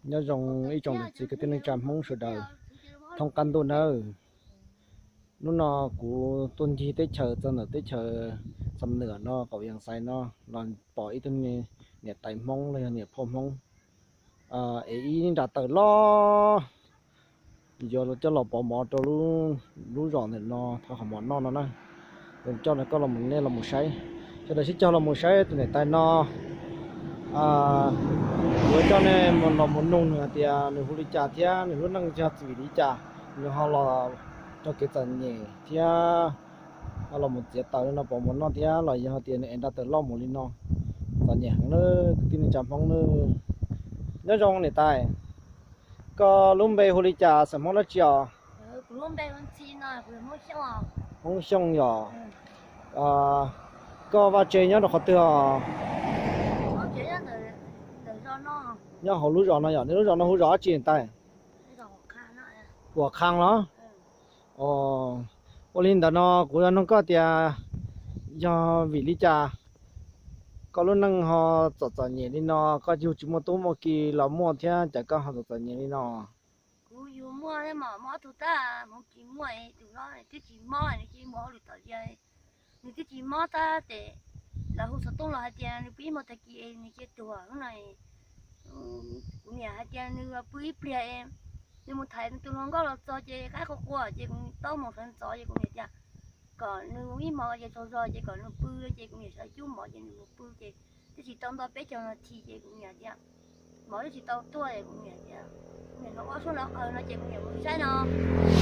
Nyob zoo ib tsoom niam txiv kwv tij neej tsa Hmoob sawv daws thoob qab ntuj nawb. Hnub no kuv tuaj ncig teb chaws txog ntawm teb chaws Xam Nwm no, qaum Yas Xais no, los pom ib tug niam tais Hmoob los yog niam phauj Hmoob es ib nra taws loj yuav coj los pov mov rau lub zos ntawm no thov qhov mov noj no na. Coj koj los, nej los mus saib, sawv daws sib cog los mus saib tus niam tais no. Yuav coj nej los mus nug nws hais tias nws hu li cas thiab nws lub neej yog vim li cas nws ho los raug kev txom nyem thiab ho los mus txiav taws li no pov mov noj thiab los yog tias nws ev nra taws loj mus li no. Txom nyem heev nawb kwv tij neej tsa Hmoob nawb. Nyob zoo niam tais, koj lub npe hu li cas, xeem Hmoob dab tsi os? Hmoob Xyooj yom. Koj vaj tse nyob rau qhov twg os? Nyob hauv lub zos no yom. Nej lub zos no hu zos dab tsi niam tais? Huam Qhang los? Ua li ntawd no kuv yuav nug koj tias yog vim li cas koj lub neej ho txom txom nyem li no, koj yug tsis muaj tub muaj ki los muaj thiab cas koj ho txom txom nyem li no? Kuv yug muaj thiab mas mob tug tab, hmoov tsis muaj, tus no twb tsis mob, nws cia li mus hauj lwm tom zia, nws twb tsis mob tab tes lawv hu xov tooj los hais tias nws pib mus tag kis nws cia tuag no. Kuv niam hais tias nws pw ib pliag, nws mus thaiv nws tus hluas nkauj los txog ces qaib qua qua ces kuv tau mus sawv ntxov ces kuv niam tias kom nws mus ib hmos ces tsaug zog ces kom nws pw ces kuv niam sawv cub mov ces nws mus pw ces twb tsis tau nto peb caug nas this ces kuv niam tias mov twb tsis tau tuaj es kuv niam tias, kuv niam no ob suab lawv qaws no ces kuv niam mus saib no,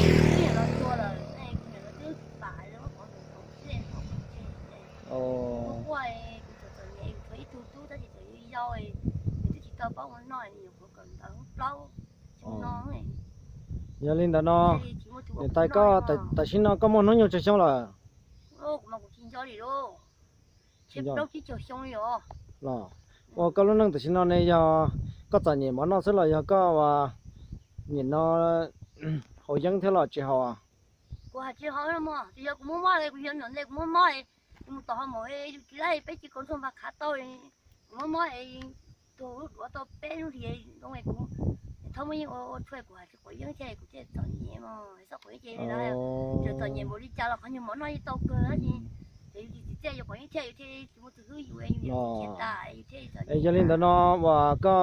kuv niam los tuag lawm, kuv niam los twb pam lawv muab pov ntawm ntawd xwb, pov pov tseg ces kuv quaj, kuv txom txom nyem, kuv tshuav ib tug tub tab sis tseem yau yau, nws twb tsis tau paub ua noj, nws nyuam qhuav kawm ntawv plaub xyoo no. Yog li ntawd no, niam tais koj tam sim no koj muaj hnub nyoog tsawg xyoo lawm? Kuv mas kuv tsis nco li lauj, tsib caug xyoo li os. Los, ua koj lub neej tam sim no ne yog koj txom nyem mov noj xwb los yog koj nim no haus yeeb thiab los tsis haus? Kuv hais tsis haus mog, tsis yog kuv muaj mob, kuv yog nyuam ntej kuv muaj mob, mus tom ho mov tsis laib peb ci kaus ntxuag npag khav tau, kuv muaj mob, tuag lub duav tau peb lub hlis zoo kuv thov muaj yeej ua ua tshuaj kuv hais tsis quav yeeb thiab kuv thiaj txom nyem mog, txhob quav yeeb ces lawv tseem txom nyem npaum li cas los qhov nyuag mov noj yeej tau kawg tab sis ces yus tsis txiaj yus quav yeeb thiab yus thiaj tsis muaj tus hlub yus, yus niam txiv khiav tas yus thiaj txom nyem. Yog li ntawd no uas koj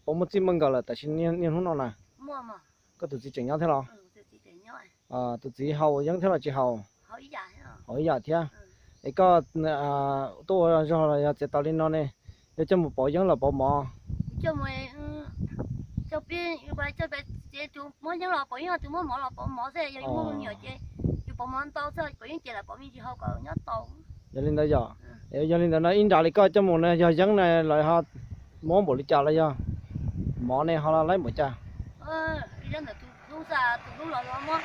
puas muaj txij muaj nkawm lawm tam sim niaj hnub no na? Koj tus txiv tseem nyob thiab los? Tus txiv haus yeeb thiab los tsis haus? Haus ib yam thiab. Es koj tuaj ua zog los yog txiav taws li no ne, yog coj mus pauv yeeb los pauv mov? Coj mus, coj peb, tus muab yeeb los pauv yeeb, tus muab mov los pauv mov xwb, yog yus muaj me nyuam ces yus pauv mov ntau xwb, pauv yeeb ces lawv pauv me ntsis hau kom nyob tau. Yog li ntawd yom, yog li ntawd no ib nra li koj coj mus no yog yeeb na los ho muab npaum li cas los yog mov ne ho laib npaum cas? Tus hlub los muab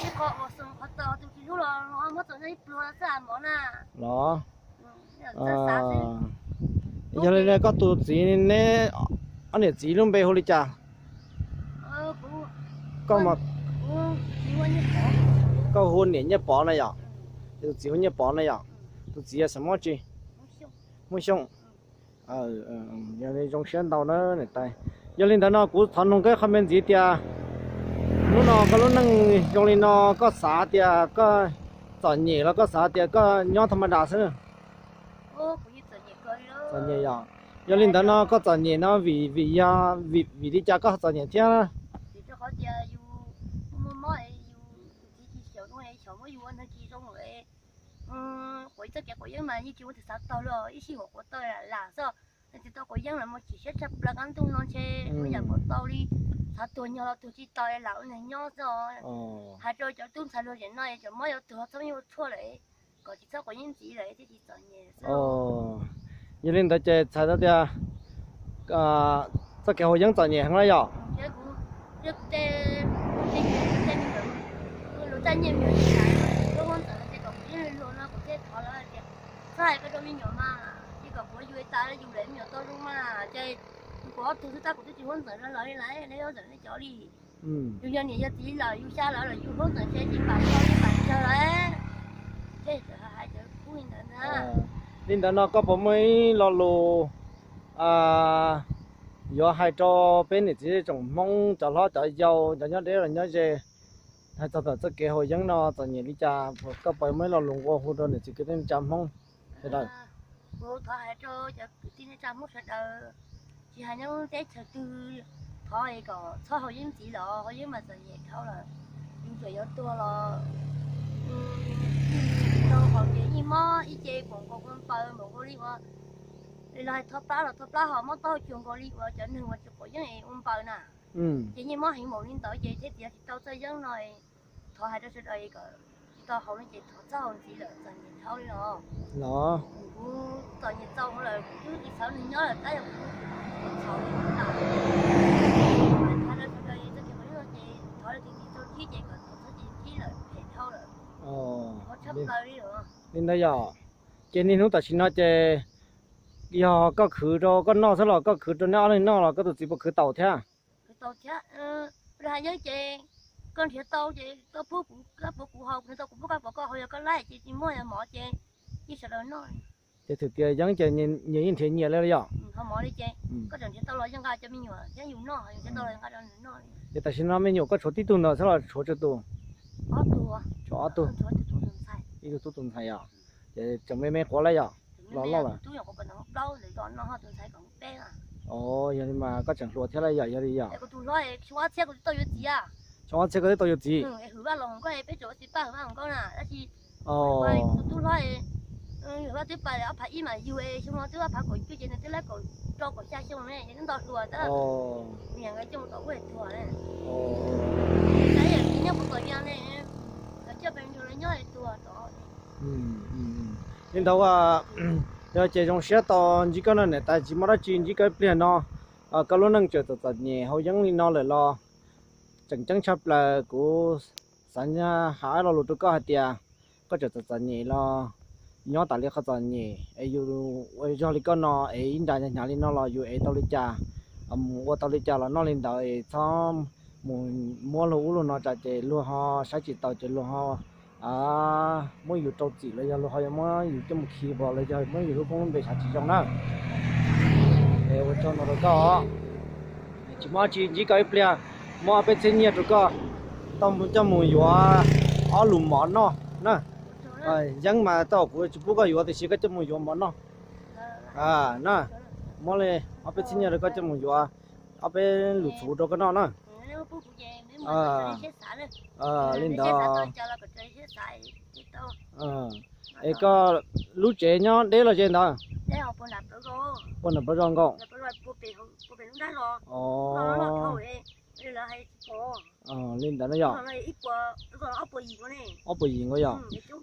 ib qho ua xoo qhov tau, tus tsis hlub los muab txog nyob ib pluag xwb mov na. Los, yog li koj tus txiv ne, ob niam txiv lub npe hu li cas? Koj hu niam Nyiaj Pov na yom, tus txiv hu Nyiaj Pov na yom, tus txiv yog xeem Hmoob tsi? Hmoob Xyooj. Yog li zoo siab ntau na niam tais. Yog li ntawd no kuv thov nug koj qho me ntxiv tias, hnub no koj lub neej zoo li no koj xav tias koj txom nyem los koj xav tias koj nyob tha ma das xwb? Txom nyem yom. Yog li ntawd no koj txom nyem no vim, vim yog, vim li cas koj txom nyem thiab? Vim rau qhov tias yus muaj mob, yus txiv tsis xyaum, xyaum muab yus ua neeg tsis zoo lawm. Quav txoj kev quav yeeb mas yeej tsis muaj tus xav tau li, ib sij huam quav tau lam xwb. Tsis tau quav yeeb los mus chim siab tshaj plaws qab ntuj no ntshe muaj yam quav tau li, xav tuag nyog los tuag tsis tau, lam ua neeg nyob xwb. Hais rau cov tub ntxhais luag zem no, cov mob yuav tuag txhob ua tshuaj lawm, kom tsis txhob quav yeeb ntxiv lawm thiaj tsis txom nyem xwb. Yog li ntawd ces txhais tau tias txoj kev haus yeeb txom nyem heev na yom. Txhob hais koj rau me nyuam mas, ces kom kuv yuav tas yus lawm me nyuam tau zoo mas, ces kuv ob tug xwb tab kuv twb tsis huab ntxawm lawv li lawm, lawv huab ntxawm nej cov li. Yus yog niam yog txiv lawm yus xya lawv lawm yus huab ntxawm ces tsis pam tau tsis pam chaw lawm. Ces hais cov kub li ntawd na. Li ntawd no koj puas muaj ib lo lus Yuav hais rau peb niam txiv tsoom Hmoob cov hlob cov yau cov nyob deb los nyob ze, hais txog ntawm txoj kev haus yeeb no txom nyem li cas, koj puas muaj ib lo lus nqua hu rau niam txiv kwv tij neej tsa Hmoob sawv daws? Kuv thov hais rau cov kwv tij neej tsa Hmoob sawv daws, tsis hais nyob teb chaws twg, thov kom txhob haus yeeb ntxiv los haus yeeb mas txom nyem dhau lawm. Yus tseem yuav tuag los tau haus ces yeej mob ib ce, npaum nkaus ua npaws, npaum nkaus li ua, los hais thov plab los thov plab ho mob taub hau cuag nkaus li uas cov neeg uas tsis quav yeeb es ua npaws na. Ces yeej mob heev npaum li ntawd ces thiaj tias tsis tau txoj yeeb no. Thov hais rau sawv daws kom tsis tau haus no ces thov txhob haus ntxiv lawm, txom nyem dhau li los. Kuv txom nyem txaus lawm, kuv twb tsis xav nws nyob lawm tab yog kuv txhaum li ntawd. Thov rau sawv daws txoj kev haus yeeb no ces thov leej twg tsis txaus khib ces kom txhob txhob khib lawm, phem dhau lawm. Li ntawd yog, ces niaj hnub tam sim no ces yog koj khwv rau koj noj xwb los koj khwv rau neb ob leeg noj los koj tus txiv puas khwv tau thiab? Khwv tau thiab. Hais yeeb ces koj nrhiav tau ces koj pub kuv, koj pub kuv haus, kuv nrhiav tau kuv pub koj, pom koj haus, yog koj laij ces tsis muaj mov ces yeej sawv daws noj. Ces thaum tias yeeb ces nyias yeej nrhiav nyias li yom? Ho mov li ces koj tseem nrhiav tau los yeej nqa cov me nyuam thiab yus noj, nrhiav tau los nqa rau nws noj. Ces tam sim no me nyuam koj tshuav tib tug ntawd xwb los tshuav tsawg tus? Tshuav ob tug. Ib tug tub tus ntxhais yom? Ces tseem me me quav lawm yom? Los loj lawm. Yog li mas koj tseem hluas thiab lawm yom, yog li yom? Xyoo ob txhiab koj twb tau yuav txiv. Twb pais ob phav ib mas yug es xyoo no twb ob phav kaum cuaj ces nws twb lab kaum rau kaum xya xyoo ne, nto hluas tab. Nyob puas tom vias ne, coj pes nrug lawv nyob tuag rov. Li ntawd, yog ces zoo siab tau ntsib koj no niam tais, tsis muaj dab tsi, ntsib koj ib pliag no koj lub neej tseem txom txom nyem haus yeeb li no lawm los tseem ceeb tshaj plaws. Kuv xav hais lo lus rau koj hais tias koj tseem txom txom nyem los nyob tas li qhov txom nyem es yus ua zog li koj no es ib nra hnyav li no los yus ev tau li cas, mus ua tau li cas los noj li ntawd es txhob mus muab luag ub luag no tsam ces luag ho saib tsis taus ces luag ho muab yus rau txim los yog luag ho yuav muab yus coj mus khi pov los yog muab yus lub koob lub npe xyav tsis zoo na. Es ua tsaug ntau rau koj. Tsis muaj dab tsi, ntsib koj ib pliag muab ob peb txhiab nyiaj rau koj, tau coj mus yuav ob lus mov noj na. Yeeb mas tau kuv tsis pub koj yuav tiam sis koj coj mus yuav mov noj na. Muab li ob peb txhiab nyiaj rau koj coj mus yuav ob peb lus txhuv rau koj noj na. Li ntawd. Es koj lub tsev nyob deb los ze ntawd? Puag nram plawv zos nkaus. Li ntawd no yog ob puas yim nkaus yog.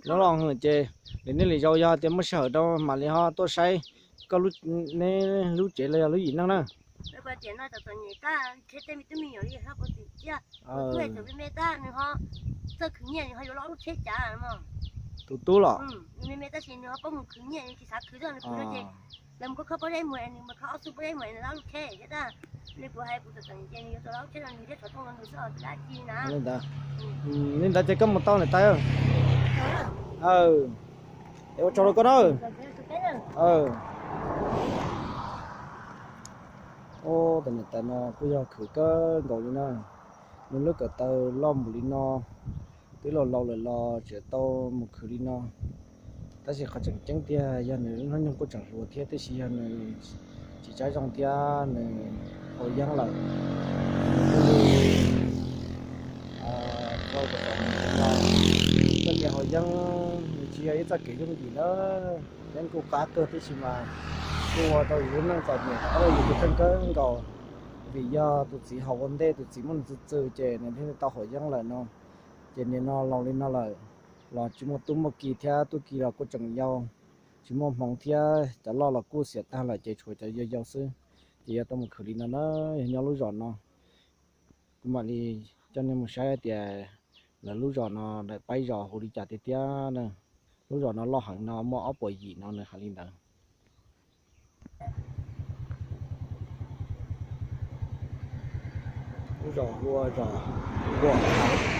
Nyob los ces lwm niaj lwm zaus yog tias muaj sij hawm rau mam li ho tuaj saib koj lub, neb lub tsev los yog lub yim neej na. Tus tub los? Li ntawd, li ntawd ces koj mus tau niam tais. Es ua tsaug rau koj na. Tus niam tais no kuj yog khwv kawg nkaus li na. Nws lub kawm taw loj npaum li no, twb laus laus lawm los tseem tau mus khwv li no. Tab sis qhov tseem ceeb tiag yog nws lub hnub nyoog kuj tseem hluas thiab, tiam sis yog nws tsis tsaib zoo thiab nws haus yeeb lawm. Nws kuj li, txoj kev haus yeeb nws tsis yog ib txoj kev yooj yim na. Yeeb kuj qab kawg, tiam sis mas kuj ua rau yus lub neej txom nyem, ua rau yus tus kheej kawg nkaus. Vim yog tus txiv haus ua ntej, tus txiv muab nws txwm txwm ces nws thiaj li tau haus yeeb lawm no. Ces nim no laus li no lawm los tsis muaj tub muaj ki thiab, tub ki los kuj tseem yau, tsis muaj hmoov thiab, cov loj los kuj xiam tag lawm ces tshuav cov yau yau xwb. Ces yuav tau mus khwv li no na, yog nyob lub zos no. Kuv mam li coj nej mus saib tias lawv lub zos no daim paib zos hu li cas tiag tiag na. Lub zos no loj heev no, muaj ob puas yim no nws hais li ntawd. Lub zos hu ua zos Nkuam Thaiv.